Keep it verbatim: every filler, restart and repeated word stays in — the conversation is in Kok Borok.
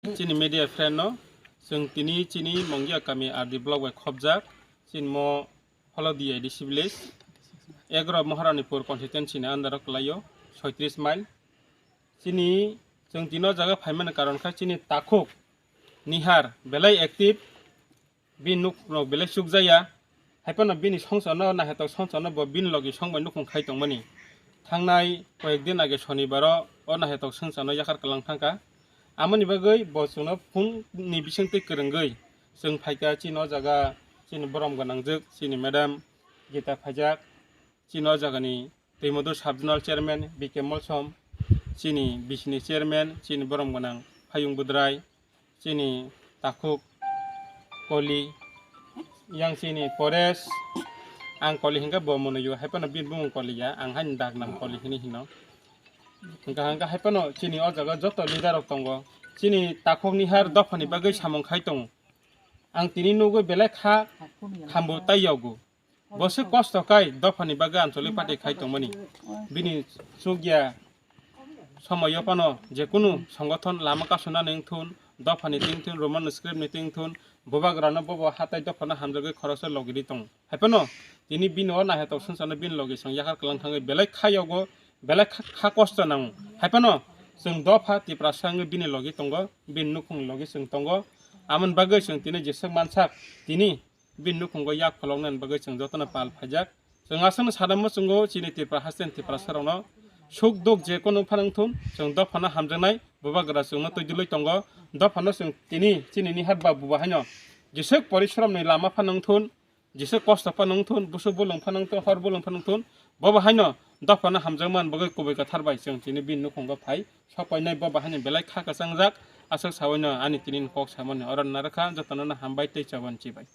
Chini media friend no, chwng tini chini Mongia kami R D block bai khopjak, chini mo Holodia A D C village, Egro Maharanipur constituency ni under o kwlaio, soitris mile. Chini chwng tino jaga phaimani karon kha chini takhuk nihar belai active, bini nuk rok belai chukjaya. Haiphano bini songchar no, nahetok songchar no bo bini logi song bai nukhung khai tongmani. Thangnai koyek din age sonibaro o nahetok songchar no yakhar kwlang thangkha. Amoni bagwi bo chwngno phone ni bisingtwi kwrwngwi chwng phaikha chini o jaga, chini borom gwnangjwk, chini madam Gita phaijak, chini o jagani Twimodor Sub Zonal Chairman B K Molsom, chini bisini chairman, chini borom gwnang Phayung Budrai, chini takhuk Koli, yang chini Pores, ang Koli hingkha bo mono yo, haiphano bini bumung Koli ya, ang haini dak nang Koli hini hino. Hingkha hingkha haiphano chini o jaga joto leader rok tongo, chini takhuk nihar dophani bagwi samung khai tongo. Ang tini nugwi belai kha khambo tai yogo. Bo se kosto kai dophani bagwi ancholi party khai tongmani. Bini chukya somoyo phano jekunu songothon lama kasuna nengthun, dophani tingthun, Roman script ni tingthun, bubagrano bobo hatai dophano hamjagwi khoroksa logidi tongo. Haiphano tini bini o nahetok songchar no bini logi chwng yakhar kwlang thangwi belai kha yogo, belai kha, kha kosto nango. Haiphano chwng dopha Tiprasa wngwi bini logi tongo, bini nukhungni logi chwng tongo. Amoni bagwi chwng tini jeswk mansak tini bini nukhungo yak pholoknani bagwi chwng jotono pal phaijak. Chwng aswkno sana muchungo chini Tripura haste ni Tiprasa rokno suk duk je kono phano wngthun, chwng dophano hamjaknai bubagra chwngno twi dwlwi tongo. Dophano chwng tini chini nihar ba buba haino jeswk porisromni lama phano wngthun, jeswk kosto phano wngthun, busuk bolong phano wngthun, hor bolong phano wngthun, bobo haino dophano hamjakmani bagwi kubui kwthar bai chwng tini bini nukhungo phai sopainai. Bobo haino belai kha kwchangjak, aswk sawaino ani tini kok samani oro narwkha, jotono hambai tei chobon chibai.